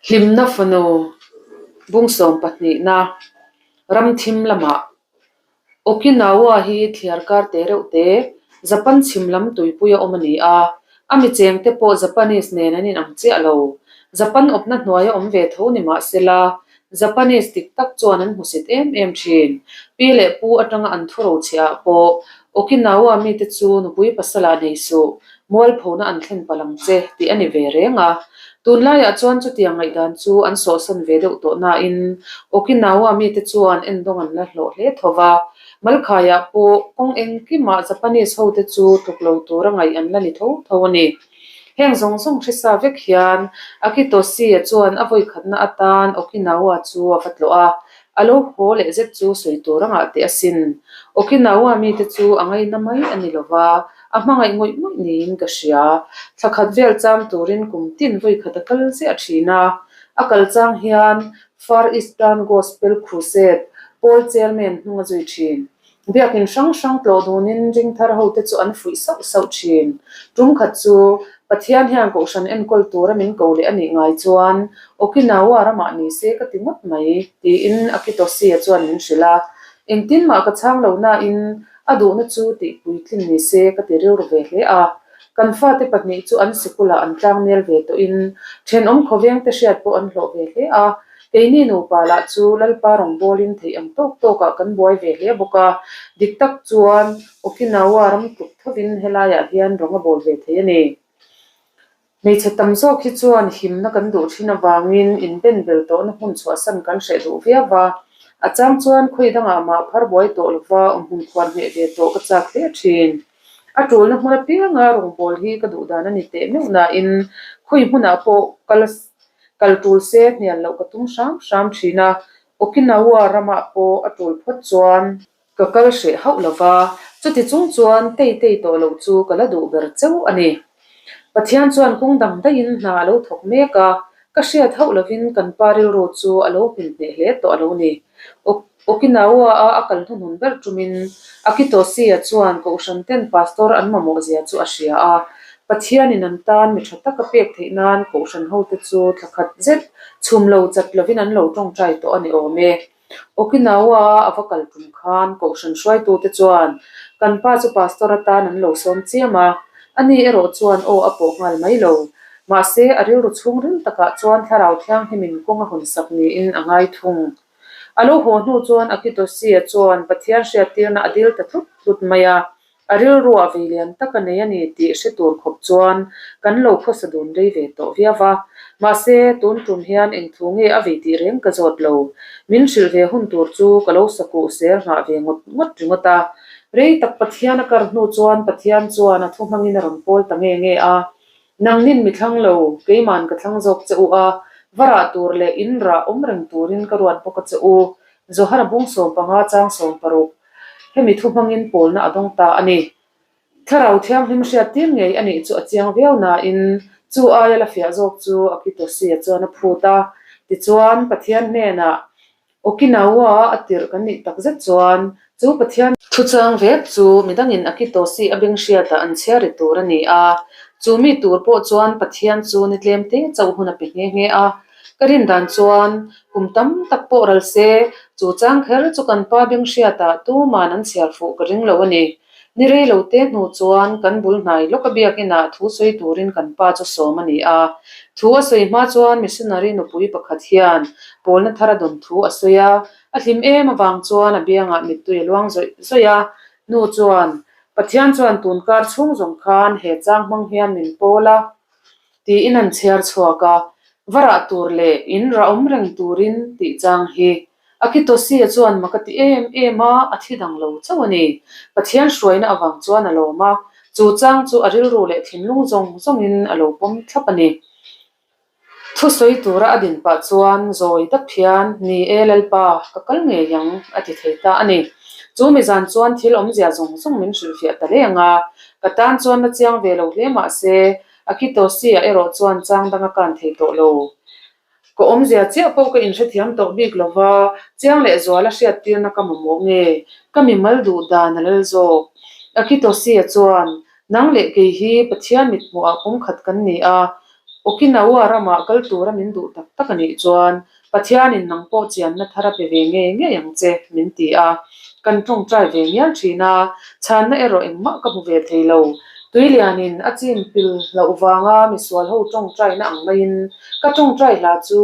Hlimna fanu bungsawm pahnihna ramthim lamah Okinawa hi thliar kar te reuh te Japan chhim lam tuipui a awm a ni a, a mi cheng te pawh Japanese nen an inang chiah lo. Japan awpna hnuaia awm ve tho ni mah sela, Japanese dik tak chuan an hmusit em em thin. Pi leh pu atanga an thu rochhiah ah pawh Okinawa mite chu nupui pasala nei suh, mualphona an thlen palh ang che tih a ni ve reng a. Tunlaiah chuan chutiang ngaihdan chu an sawhsawn ve deuh tawh nain Okinawa mite chuan endawng an la hlawh hle tho va. Malkhaiah pawh kawng engkimah Japanese hote chu tluk lo tura ngaih an la ni tho tho a ni. Heng zawng zawng hrisa vek hian Akitoshi-a chuan a vawikhatna atan Okinawa chu a va tlawh a, a lo haw leh zet chu sawi tur a ngah teh asin. Okinawa mite chu a ngaina mai a ni lova, a hmangaih ngawih ngawih niin ka hria. Thla khat vel cham turin kum tin vawikhat a kal ziah thin a, a kal chang hian Far Eastern Gospel Crusade pawl chairman hnung a zui thin. Biakin hrang hrang tlawh dunin ringthar hote chu an fuih sauh sauh thin. Tum khat chu Pathian hian Kohhran enkawl tura min ko leh a nih ngai chuan Okinawa ramah ni se ka ti ngawt mai, tiin Akitoshi-a chuan min hrilh a. Engtin mah ka chhang lo nain a duhna chu tih puitlin ni se ka ti rilru ve hle a. Kan fate pahnih chu an sikulah an tlangnel ve tawhin thenawm khawvengte hriat pawh an hlawh ve hle a. Keini nupa lah chu Lalpa rawngbawlin theih ang tawk tawkah kan buai ve hle bawk a, dik tak chuan Okinawa ram tluk thovin helaiah hian rawng a bawl ve thei a ni. Hmeichhe tam zawk hi chuan himna kan duh thin avangin inben bel tawhna hmun chhuahsan kan hreh duh viau va, a chang chuan khawi dangah mah phar buai tawh lova awmhmun khuan hneh ve tawh ka chak hle thin. A tulna hmun apianga rawngbâwl hi ka duh dan a ni teh meuh nain khawi hmunah pawh kal Kal tul se hnial loh ka tum hram hram thin a, Okinawa ramah pawh a tul phawt chuan ka kal hreh hauh lo va, chuti chung chuan tei tei tawh loh chu ka la duh ber cheu a ni. Pathian chuan kawng dang daihin hna a lo thawk mek a, ka hriat hauh lovin kan pa rilru chu a lo hmin hneh hle tawh a lo ni. Okinawa-a a kal hnuhnun ber tumin Akitoshi-a chuan Kohhran ten pastor an mamawh zia chu a hria a. Pathianin an tan mi tha tak a pek theih nan Kohhran hote chu thla khat zet chhum lo chat lovin an lo tawngtai tawh a ni awm e. Okinawa-a a va kal tum khan Kohhran hruaitute chuan kan pa chu pastor atan an lo sawm chiam a, ani erawh chuan aw a pawh nghal mai lo. Mahse, a rilru chhungril takah chuan Thlarau Thianghlimin kawng a hawnsak niin a ngai thung. A lo haw hnu chuan Akitoshi-a chuan Pathian hriattirna a dil ta tlut tlut mai a, a rilruah vei lian tak a nei a ni tih hre tur khawp chuan kan lo khawsa dun rei ve tawh viau va. Mahse, tun tum hian eng thu nge a vei tih reng ka zawt lo. Min hrilh ve hun tur chu ka lo sakuh sel nghah ve ngawt ngawt ringawt a. Rei tak Pathian a kar hnu chuan Pathian chuan a thu hmangin a rawn pawl ta nge nge a. Nangnin mi thlang lo, keiman ka thlang zawk che u a, va rah tur leh in rah awm reng turin ka ruat bawk a che u. Johana bung 15 chang 16, Hemi thu hmangin pawlna a dawng ta a ni. Thlarau Thianghlim hriat tir ngei a nih chu a chiang viau nain chu aia la fiah zawk chu Akitoshi-a chuan a phut a. Tichuan, Pathian hnenah Okinawa a tirh kan nih tak zet chuan chu Pathian thuchang vek chu midangin Akitoshi a beng hriatah an chhiar ri tur a ni a, chu mi tur pawh chuan Pathian chu ni tlem te chauh hun a pe nghe nghe a. Ka rin dan chuan kum tam tak pawh ral se, chu chang kher chu kan pa beng hriatah tuman an chhiar fuh ka ring lo a ni. Ni rei lo te hnu chuan kan bul hnai lawk a biakinah thu sawi turin kan pa chu sawm a ni a. Thu a sawi hma chuan missionary nupui pakhat hian pawlna thar a dawn thu a sawi a, a hlim em avang chuan a biangah mittui a luang zawih zawih a. Nu chuan, Pathian chuan tunkar chhung zawng khan he chang hmang hian min pawl a, tiin an chhiar chhuak a, va rah tur leh in rah awm reng turin tih chang hi Akitoshi-a chuan mak a ti em em a, a thi dang lo chauh a ni. Pathian hruaina avang chuan a lawm a, chu chang chu a rilru leh thinlung zawng zawngin a lo pawm thlap a ni. Thusawi tura a din pah chuan zawi dap hian, Ni e Lalpa, ka kal ngei ang, a ti thei ta a ni. Chu mi zan chuan thil awmzia zawng zawng min hrilhfiah ta reng a, ka tan chuan la chiang ve lo hle mah se, Akitoshi-a erawh chuan chang dang a kan thei tawh lo. Ka awmzia chiah pawh ka inhrethiam tawh bik lo va, chiang leh zuala hriattirna ka mamawh nge? Ka mimal duh dan a lal zawk. Akitoshi-a chuan, Nang leh kei hi Pathian mithmuhah pumkhat kan ni a. Okinawa ramah kal tura min duh tak tak a nih chuan Pathianin nang pawh chianna thar a pe ve ngei ngei ang che, min ti a. Kan tawngtai ve ngial thin a, chhanna erawh engmah ka hmu ve thei lo. Tuilianin a chin pil hlauh vanga misual ho tawngtaina ang maiin ka tawngtai hla chu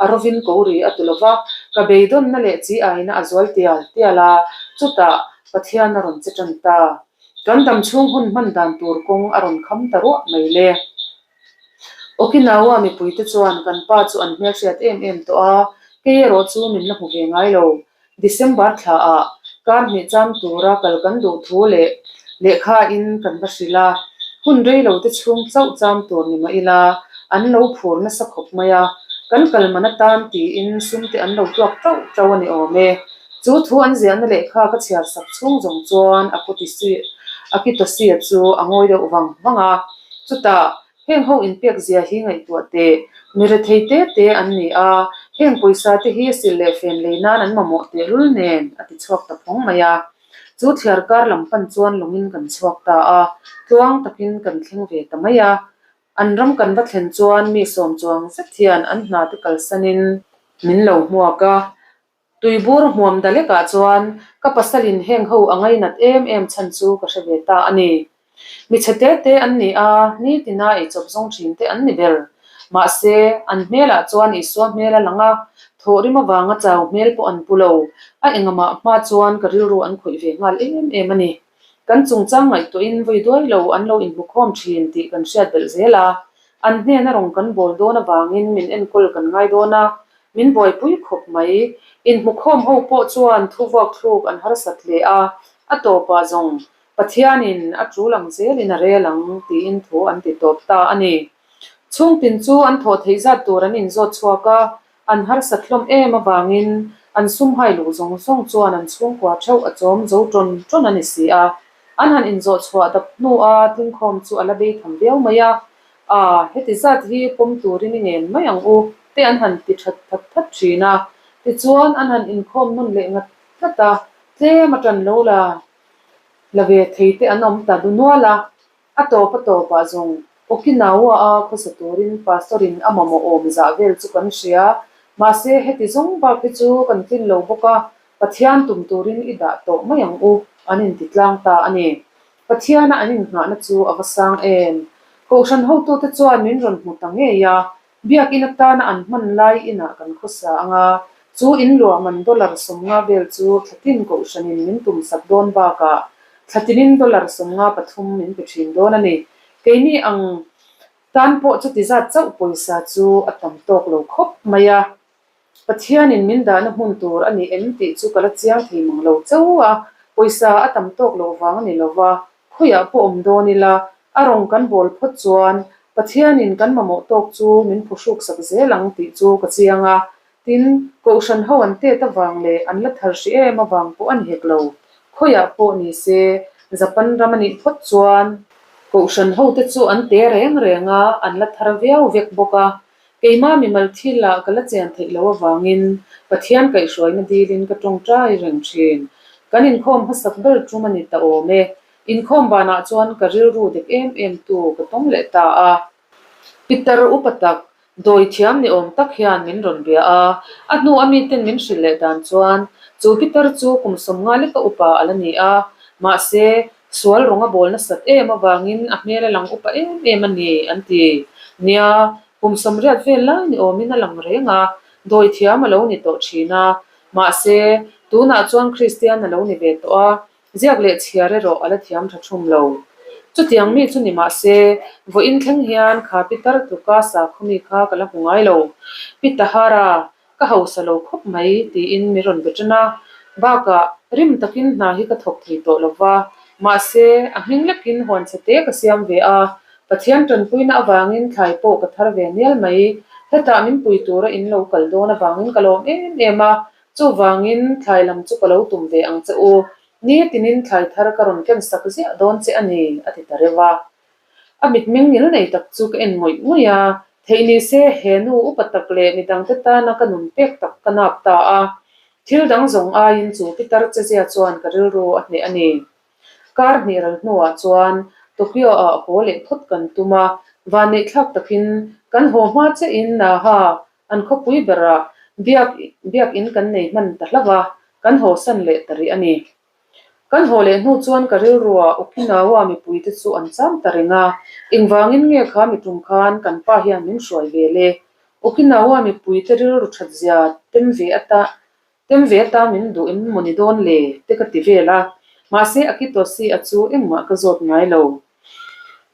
a rovin ko ri a tu lova, ka beidawnna leh chi aina a zual tial tial a, chutah Pathian a rawn che tan ta. Kan dam chhung hun hman dan tur kawng a rawn kham ta ruah mai le. Okinawa mipuite chuan kan pa chu an hmelhriat em em tawh a, kei erawh chu min la hmu ve ngai lo. December thla ah kar hnih cham tura kal kan duh thu leh lehkha in kan va hrilh a, hun rei lo te chhung chauh cham tur ni mah ila an lo phur nasa khawp mai a, kan kal man atan tiin sum te an lo tuak tauh tauh a ni awm e. Chu thu an ziahna lehkha ka chhiar sak chhung zawng chuan a Akitosia chu a ngawi deuh vang vang a. Chutah, heng ho inpek zia hi ngaihtuah teh, mi rethei te te an ni a, heng pawisa te hi sil leh fen lei nan an mamawh tehlul nen, a ti chhuak ta phawng mai a. Chu thliar kar lam pan chuan lawngin kan chhuak ta a, tluang takin kan thleng ve ta mai a. An ram kan va thlen chuan mi sawm chuang zet hian an hna te kalsanin min lo hmuak a. Tuibur hmuam dalekah chuan ka pasalin heng ho a ngainat em em chhan chu ka hre ve ta a ni. Mi chhe te te an ni a, nitina eichawp zawng thin te an ni ber. Mahse, an hmelah chuan Isua hmel a lang a, thawhrim avanga chau hmel pawh an pu lo. A engamah hma chuan ka rilru an khawih ve nghal em em a ni. Kan chungchang ngaihtuahin vawi duai lo an lo inhmukhawm thin tih kan hriat belh zel a. An hnena rawn kan bawl dawn avangin min enkawl kan ngai dawn a, Min buaipui khawp mai. Inhmukhawm ho pawh chuan thu vuak thluk an harsat hle a, a tawpah zawng Pathianin a tul ang zelin a rel ang tiin thu an ti tawp ta a ni. Chhungtin chu an thawh theih zat tur an inzawt chhuak a, an harsat hlawm em avangin an sum hai luh zawng zawng chuan an chhungkua theuh a chawm zo tawn tawn a ni si a. An han inzawh chhuah dap hnua tlingkhawm chu a la bei tham viau mai a, A, heti zat hi pawm turin i ngen mai ang u, te an han ti that that that thin a. Tichuan an han inkhawm nawn leh ngat ngat a, tlem a tan lo la la ve thei te an awm ta du nual a. A tawp a tawpah zawng Okinawa a khawsa turin Pastor in a mamawh awm zah vel chu kan hria, mahse heti zawng bak hi chu kan tlin lo bawk a, Pathian tum turin i dah tawh mai ang u, an inti tlang ta a ni. Pathiana an innghahna chu a va sang em? Kohhran hotute chuan min rawn hmu ta ngei a, biakin atana an hman lai inah kan khawsa ang a, chu in luah man dollar 50 vel chu thlatin kohhranin min tumsak dawn bakah thlatinin dollar 53 min pe thin dawn a ni. Keini ang tan pawh chuti zat chauh pawisa chu a tam tawk lo khawp mai a. Pathianin min dahna hmun tur a ni em tih chu ka la chiang thei mang lo chauh a, pawisa a tam tawk loh vang a ni lo va, khawiah pawh awm dawn ila, a rawng kan bawl phawt chuan Pathianin kan mamawh tawk chu min phuhruk sak zel ang tih chu ka chiang a, tin, Kohhran ho an tet avang leh an la thar hrih em avang pawh a ni hek lo. Khawiah pawh ni se, Japan ram a nih phawt chuan Kohhran hote chu an te reng reng a, an la thar viau vek bawk a, Keimah mimal thil ah ka la chian theih loh avangin Pathian kaihhruaina dilin ka tawngtai reng thin. Kan inkhawm hmasak ber tum a ni ta awm e. Inkhawm banah chuan ka rilru dek em em tu ka tawng leh ta a. Pitar upa tak, dawi thiam ni awm tak hian min rawn bia a. A hnu a miten min hrilh leh dan chuan chu pitar chu kum 50 leka upa a la ni a. Mahse, sual rawng a bawl nasat em avangin a hmel a lang upa em em a ni an ti. Nia, Kum 80 vel lai ni awmin a lang reng a, dawi thiam a lo ni tawh thin a. Mahse, tunah chuan Kristian a lo ni ve tawh a, ziak leh chhiar erawh a la thiam tha thum lo. Chutiang mi chu ni mah se, vawiin thleng hian kha Pitar tluka sakhaw mi kha ka la hmu ngai lo. Pi Tahara, Ka hausa lo khawp mai, tiin mi rawn be ṭan a. Bakah, rim takin hna hi ka thawk thei tawh lo va. Mahse, a hming lekin huan chhe te ka siam ve a. Pathian ṭanpuina avangin thlai pawh ka thar ve nial mai. Hetah min pui tura in lo kal dawn avangin ka lawm em em a. Chuvangin, thlai lam chu ka lo tum ve ang che u. Nitinin thlai thar ka rawn ken sak ziah dawn che a ni, a ti ta reuh a. A mitmeng ngil nei tak chu ka en ngawih ngawih a, theih ni se he nu upa tak leh midangte tana ka nun pek tak ka nap ta a, thil dang zawng aiin chu pitar chezia chuan ka rilru a hneh a ni. Kar hnih ral hnuah chuan Tokyo-ah haw leh phawt kan tum a, vanneihthlak takin Kan haw hma chiahin Naha an khawpui berah biak biakin kan nei hman ta hlauh a, kan haw san leh ta rih a ni. Kan haw leh hnu chuan ka rilrua Okinawa mipuite chu an cham ta reng a, engvangin nge kha mi tum khan kan pa hian min hruai ve le? Okinawa mipuite rilru that zia tem ve ata tem ve ata min duh em maw ni dawn le? te ka ti vel a, mahse Akitoshi a chu engmah ka zawt ngai lo.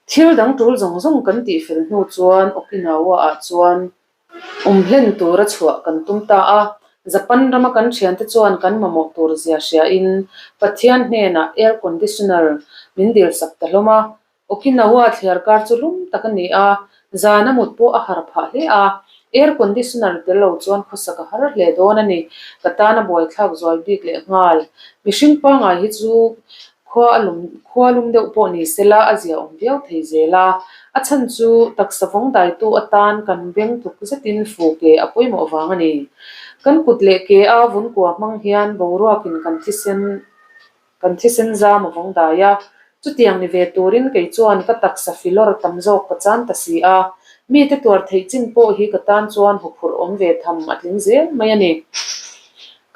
Thil dang tul zawng zawng kan tih fel hnu chuan Okinawa ah chuan Awm hlen tura chhuah kan tum ta a, Japan rama kan thiante chuan kan mamawh tur zia hriain Pathian hnenah air conditioner min dil sak ta hlawm a. Okinawa thliar kar chu lum tak a ni a, zan a mut pawh a har phah hle a, air conditioner tel lo chuan khawsak a har hle dawn a ni. Ka tan a buaithlak zual bik leh nghal. Mihring pangngai hi chu Khua a lum, khua lum deuh pawh ni sela a zia awm viau thei zel a. A chhan chu taksa vawng daitu atan kan beng tluk zetin fu ke a pawimawh vang a ni. Kan kut leh ke a vun kua hmang hian boruakin kan thisen kan thisen zam a vawng dai a. Chutiang ni ve turin kei chuan ka taksa filawr tam zawk ka chan ta si a. Mite tuar theih chin pawh hi ka tan chuan huphurh awm ve tham a tling zel mai a ni.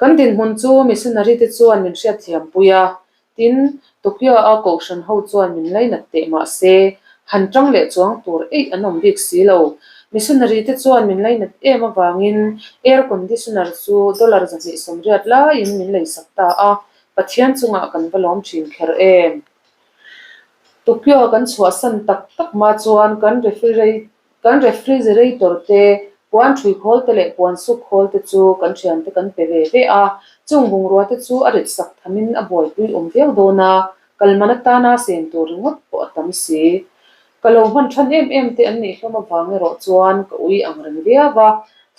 Kan dinhmun chu missionary te chuan min hriatthiam pui a, tin, Tokyo-a kohhran ho chuan min lainat teh mah se, han tang leh chuang tur eih an awm bik si lo. Missionary te chuan min lainat em avangin air conditioner chu dollar 280 laiin min leisak ta a, Pathian chungah kan va lawm thin kher em. Tokyo-a kan chhuahsan tak tak hma chuan kan Kan refrigerator te, puan ṭhui khawl te leh puan suk khawl te chu kan ṭhiante kan pe ve ve a, chung bungrua te chu a rit sak thamin a buaipui awm viau dawn a, kal man atana sen tur ringawt pawh a tam si. Ka lo hman ṭhan em em te an nih hlawm avang erawh chuan ka ui ang reng viau a,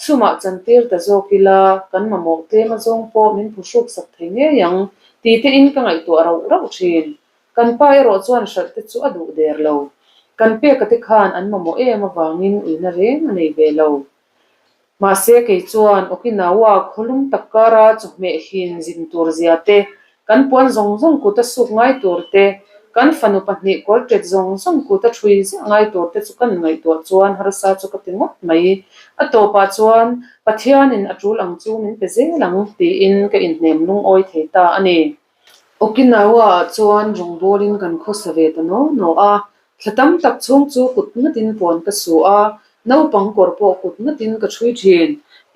sumah chantir ta zawk ila kan mamawh tlem azawng pawh min phuhruk sak thei ngei ang ti tein ka ngaihtuah rauh rauh ṭhin. Kan pa erawh chuan hralh te chu a duh der lo. Kan peka te khan an mamawh em avangin uina reng a nei ve lo. Mahse kei chuan Okinawa khawlum tak kara chawhmeh hin zin tur zia te, kan puan zawng zawng kut a suk ngai tur te, kan fanu pahnih kawr tet zawng zawng kut a thui ziah ngai tur te chu kan ngaihtuah chuan harsa chu ka ti ngawt mai. A tawpah chuan Pathianin a tul ang chu min pe zel ang tiin ka inhnem lungawi thei ta a ni. Okinawa ah chuan rawngbawlin kan khawsa ve ta naw naw a, thla tam tak chhung chu kut ngatin puan ka su a, naupang kawr pawh kut ngatin ka chhui thin.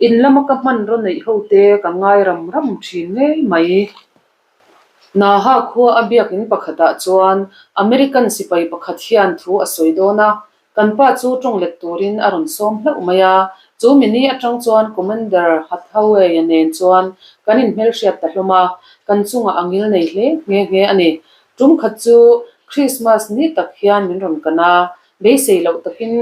In lama ka hmanraw neih ho te ka ngai ram ram thin ngei mai. Naha khua a biakin pakhatah chuan American sipai pakhat hian thu a sawi dawn a, Kan pa chu tawng let turin a rawn sawm hlauh mai a, chu mini atang chuan Commander Hathaway-a nen chuan kan inhmelhriat ta hlawm a, kan chungah a ngil nei hle nghe nghe a ni. Tum khat chu Christmas ni tak hian min rawn kan a, beisei loh takin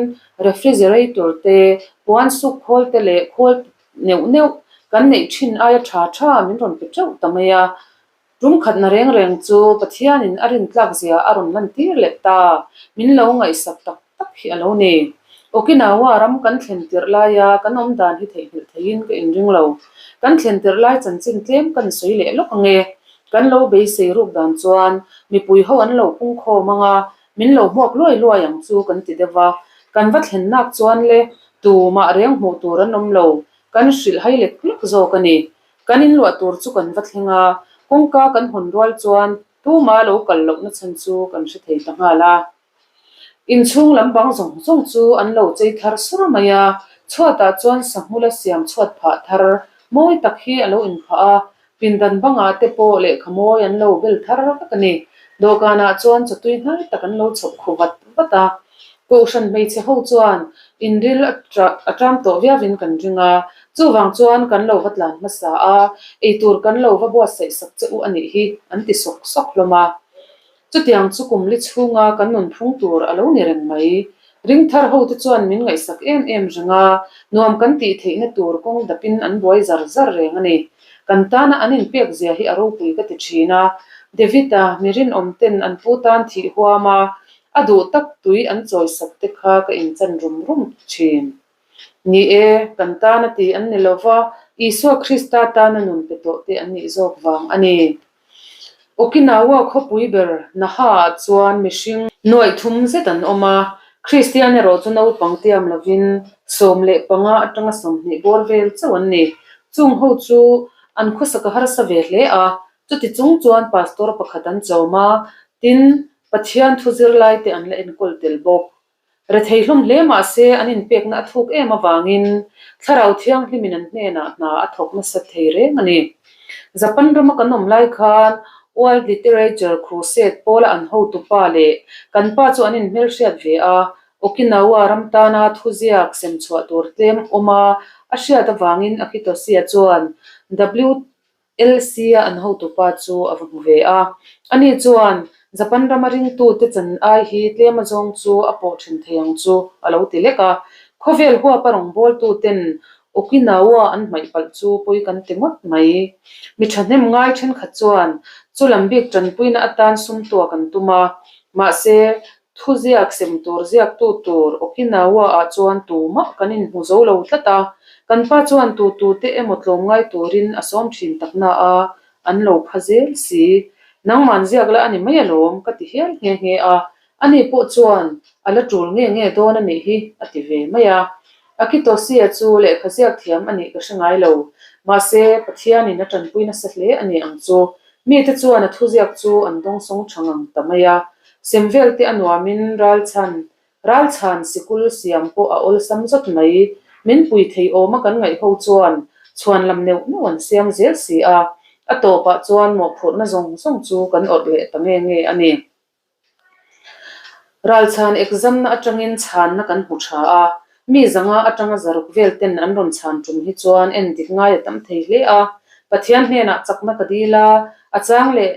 refrigerator te, puan suk khawl te leh khawl neuh neuh kan neih thin aia tha tha min rawn pe teuh ta mai a, Tum khatna reng reng chu Pathianin a rintlak zia a rawn lantir leh ta, min lo ngaihsak tak tak hi a lo ni. Okinawa ram kan thlen tirh laia kan awm dan hi theihnghilh theiin ka inring lo. Kan thlen tirh lai chanchin tlem kan sawi leh lawk ange. Kan lo beisei ruk dan chuan mipui ho an lo pung khawm ang a, min lo hmuak luai luai ang chu kan ti deuh va. Kan va thlen nak chuan le tumah reng hmuh tur an awm lo, kan hrilh hai lek lek zawk a ni. Kan inluah tur chu kan va thleng a, kawngka kan hawn rual chuan tuma lo kal lohna chhan chu kan hre thei ta nghal a. Inchhung lam bang zawng zawng chu an lo chei thar sur mai a, chhuatah chuan sahmula siam chhuat phah thar mawi tak hi a lo inphah a, pindan bangah te pawh lehkha mawi an lo bel thar vek a ni. Dawhkanah chuan chawtui hnai tak an lo chhawp khu vat vat a. Kohhran hmeichhe ho chuan inril a ṭam tawh viauin kan ring a, chuvang chuan kan lo va tlan hmasa a, eitur kan lo va buatsaih sak che u a nih hi an ti sawk sawk hlawm a. Chutiang chu kum li chhunga kan nunphung tur a lo ni reng mai. Ringthar ho te chuan min ngaihsak em em reng a, nuam kan tih theihna tur kawng dapin an buai zar zar reng a ni. Kan tana an inpek zia hi a ropui ka ti thin a, David-a mi rinawm ten an pu tan thih huam a, A duh tak tui an chawisak te kha ka inchan rum rum thin. Ni e, kan tana ti an ni lo va, Isua Krista tana nun pe tawh te an nih zawk vang a ni. Okinawa khawpui ber Naha-ah chuan mihring nuaih thum zet an awm a. Kristian erawh chu naupang tiam lovin 15 atanga 20 bawr vel chauh an ni. Chung ho chu an khawsak a harsa ve hle a, chuti chung chuan pastor pakhat an chawm a, tin, Pathian thu zirlai te an la enkawl tel bawk. Rethei hlawm hle mah se an inpekna a thuk em avangin Thlarau Thianghlimin an hnenah hna a thawk nasa thei reng a ni. Japan rama kan awm lai khan World Literature Crusade pawla an hotupa leh kan pa chu an inhmelhriat ve a, Okinawa ram tana thuziak sem chhuah tur tlem awma a hriat avangin Akitoshi-a chuan LC-a an hotupa chu a va hmu ve a. Ani chuan, Japan rama ringtute chan ai hi tlem azawng chu a pawh thin thei ang chu, a lo ti lek a. Khawvel huapa rawngbawltuten Okinawa an hmaih palh chu pawi kan ti ngawt mai. Mi thahnem ngai thenkhat chuan chu lam bik tanpuina atan sum tuak an tum a. Mahse, Thuziak sem tur ziaktu tur Okinawa-ah chuan tumah kan inhmu zo lo tlat a, kan pa chuan tu tute emaw tlawmngai turin a sawm thin tak na a, an lo pha zel si. Nangman ziak la a ni mai alawm ka ti hial nghe nghe a, ani pawh chuan a la tul nge nge dawn a nih hi a ti ve mai a. Akitoshi-a chu lehkha ziak thiam a nih ka hre ngai lo, mahse Pathianin a tanpui nasa hle a ni ang chu. Mite chuan a thuziak chu an dawngsawng tha ngang ta mai a, sem vel te a nuamin ralchhan ralchhan sikul siam pawh a awlsam zawt mai. Min pui thei awma kan ngaih ho chuan chhuan lam neuh neuh an siam zel si a, a tawpah chuan mawhphurhna zawng zawng chu kan awrh leh ta nge nge a ni. Ralchhan exam na atangin chhanna kan hmu tha a, mi zanga atanga zaruk vel ten an rawn chhan tum hi chuan en dik ngai a tam thei hle a. Pathian hnenah chakna ka dil a, a chang leh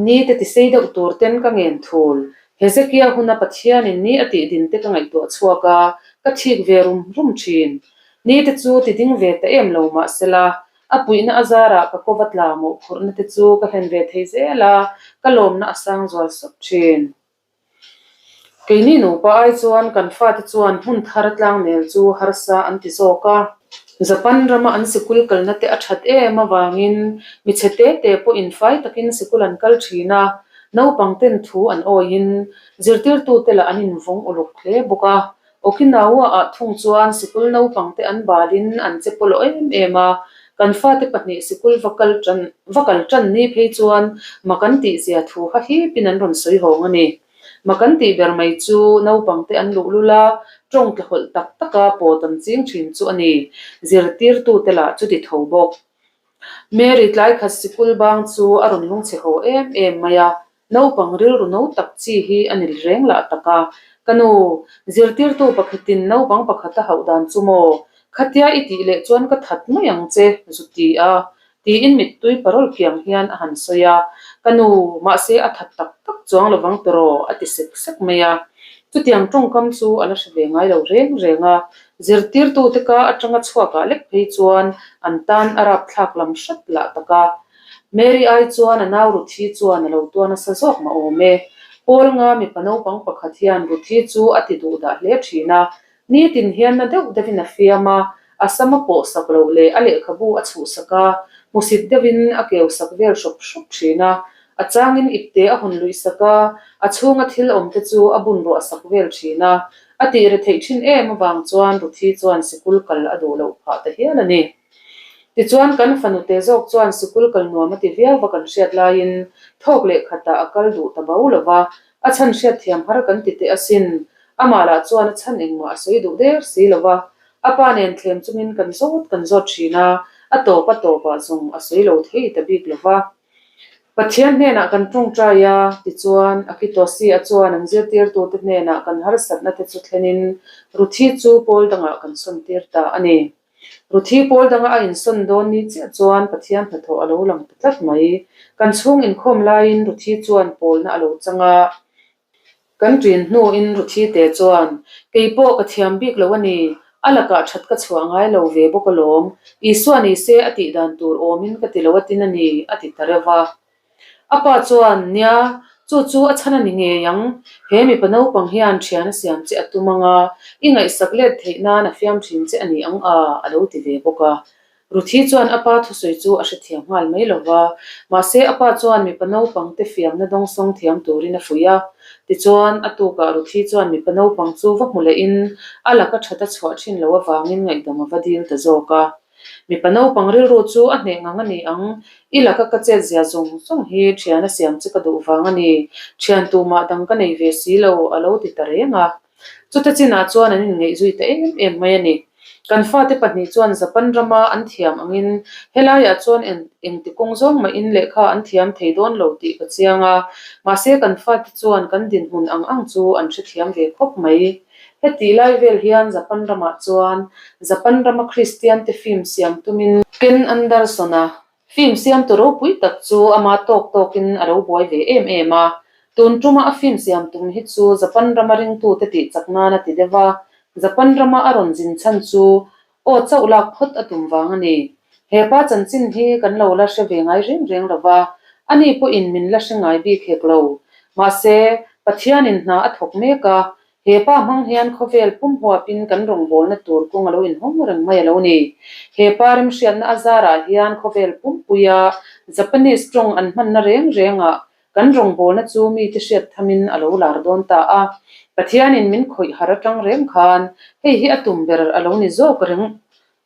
ni te tisei deuh tur ten ka ngen thul. Hezekia huna Pathianin ni a tih din te ka ngaihtuah chhuak a, ka thik ve rum rum thin. Ni te chu ti ding ve ta em lo mahsela, A puihna a zarah ka kova tla mawhphurhna te chu ka hlen ve thei zel a, ka lawmna a sang zual sawp thin. Keini nupa ai chuan kan fate chuan hmun thar tlangnel chu harsa an ti zawk a. Japan rama an sikul kalna te a that em avangin michhe te te pawh infai takin sikul an kal thin a, naupang ten thu an awiin zirtirtute lah an invawng uluk hle bawk a. Okinawa-ah thung chuan sikul naupang te an balin an che pawlawh em em a, kan fate pahnih sikul va kal tan va kal tan ni phei chuan mak an tih zia thu ha hipin an rawn sawi hawng a ni. Mak an tih ber mai chu naupang te an luh lul a, tawng tlahawlh tak taka pawt an ching thin chu a ni. Zirtirtute lah chu ti tho bawk. Mary tlai khat sikul bang chu a rawn lungchhe haw em em mai a, Naupang rilru no tak chi hi a ni reng lah tak a, ka nu, zirtirtu pakhatin naupang pakhat a hauh dan chu maw? Khatia i tih leh chuan ka that mai ang che, zu ti a, tiin mittui parawl kiang hian a han sawi a, ka nu, mahse a that tak tak chuang lovang tawraw, a ti sek sek mai a. Chutiang tawngkam chu a la hre ve ngai lo reng reng a, zirtirtute ka atanga chhuakah lek phei chuan an tan a rapthlak lam hrat lah tak a. Mary ai chuan a nau Ruthi chuan a lo tuar nasa zawk mah awm e. Paul nga mipa naupang pakhat hian Ruthi chu a ti duh dah hle thin a, nitin hian na deuh deuhin a fiam a, a sam a pawh sak loh leh a lehkhabu a chhuh sak a, hmusit deuhin a keu sak vel hrawp hrawp thin a, a changin ipte a hawn luih sak a, a chhunga thil awm te chu a bun ruah sak vel thin a, a tih retheih thin em avang chuan Ruthi chuan sikul kal a duh loh phah ta hial a ni. Tichuan kan fanute zawk chuan sikul kal nuam a ti viau va kan hriat laiin thawk leh khatah a kal duh ta bo lo va, a chhan hriat thiam har kan ti teh asin. Amah lah chuan a chhan engmah a sawi duh der si lo va, a pa nen thlem chungin kan zawt kan zawt thin a, a tawp a tawpah zawng a sawi lo thei ta bik lo va. Pathian hnenah kan tawngtai a, tichuan Akitosi-a chuan an zirtirtute hnenah kan harsatna te chu thlenin Ruthi chu pawl dangah kan sawntir ta a ni. Ruthi pawl danga a insawn dawn ni chiah chuan Pathian hnathawh a lo lang ta tlat mai. Kan chhung inkhawm laiin Ruthi chuan pawlna a lo chang a. Kan ṭin hnuin Ruthi te chuan, Kei pawh ka thiam bik lo a ni, a lakah ṭhat ka chhuah ngai lo ve bawk alawm. Isua ni se a tih dan tur awmin ka ti lo a tin a ni, a ti ta reuh a. A pa chuan, Nia, chu chu a chhan a ni ngei ang. He mipa naupang hian ṭhian a siam che a tum ang a, i ngaihsak let theih nan a fiam ṭhin che a ni ang a, a lo ti ve bawk a. Ruthi chuan a pa thusawi chu a hrethiam nghal mai lo va, mahse a pa chuan mipa naupang te fiamna dawngsawng thiam turin a fuih a. Tichuan, a tukah Ruthi chuan mipa naupang chu va hmu lehin a laka that a chhuah thin loh avangin ngaihdam a va dil ta zawk a. Mipa naupang rilru chu a hneh ngang a ni ang, i laka ka chet zia zawng zawng hi thian a siam che ka duh vang a ni, thian tumah dang ka nei ve si lo, a lo ti ta reng a. Chuta chinah chuan an inngeih zui ta em em mai a ni. Kan fate pahnih chuan Japan rama an thiam angin helaiah chuan engti kawng zawng mahin lehkha an thiam thei dawn lo tih ka chiang a, mahse kan fate chuan kan dinhmun ang ang chu an hrethiam ve khawp mai. Hetih lai vel hian Japan ramah chuan Japan rama Kristian te film siam tumin Ken Anderson-a Film siamtu ropui tak chu ama tawk tawkin a lo buai ve em em a. Tun tuma a film siam tum hi chu Japan rama ringtute tih chak nan a ti deuh a. Japan rama a rawn zin chhan chu aw chauh lak phawt a tum vang a ni. He pa chanchin hi kan lo la hre ve ngai reng reng lo va, ani pawhin min la hre ngai bik hek lo. Mahse, Pathianin hna a thawk mek a, He pa hmang hian khawvel pum huapin kan rawngbawlna tur kawng a lo inhawng reng mai a lo ni. He pa remhriatna a zarah hian khawvel pumpuia Japanese tawng an hmanna reng rengah kan rawngbawlna chu mite hriat thamin a lo lar dawn ta a. Pathianin min khawih har atang reng khan hei hi a tum ber a lo ni zawk reng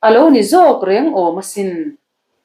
a lo ni zawk reng awm asin.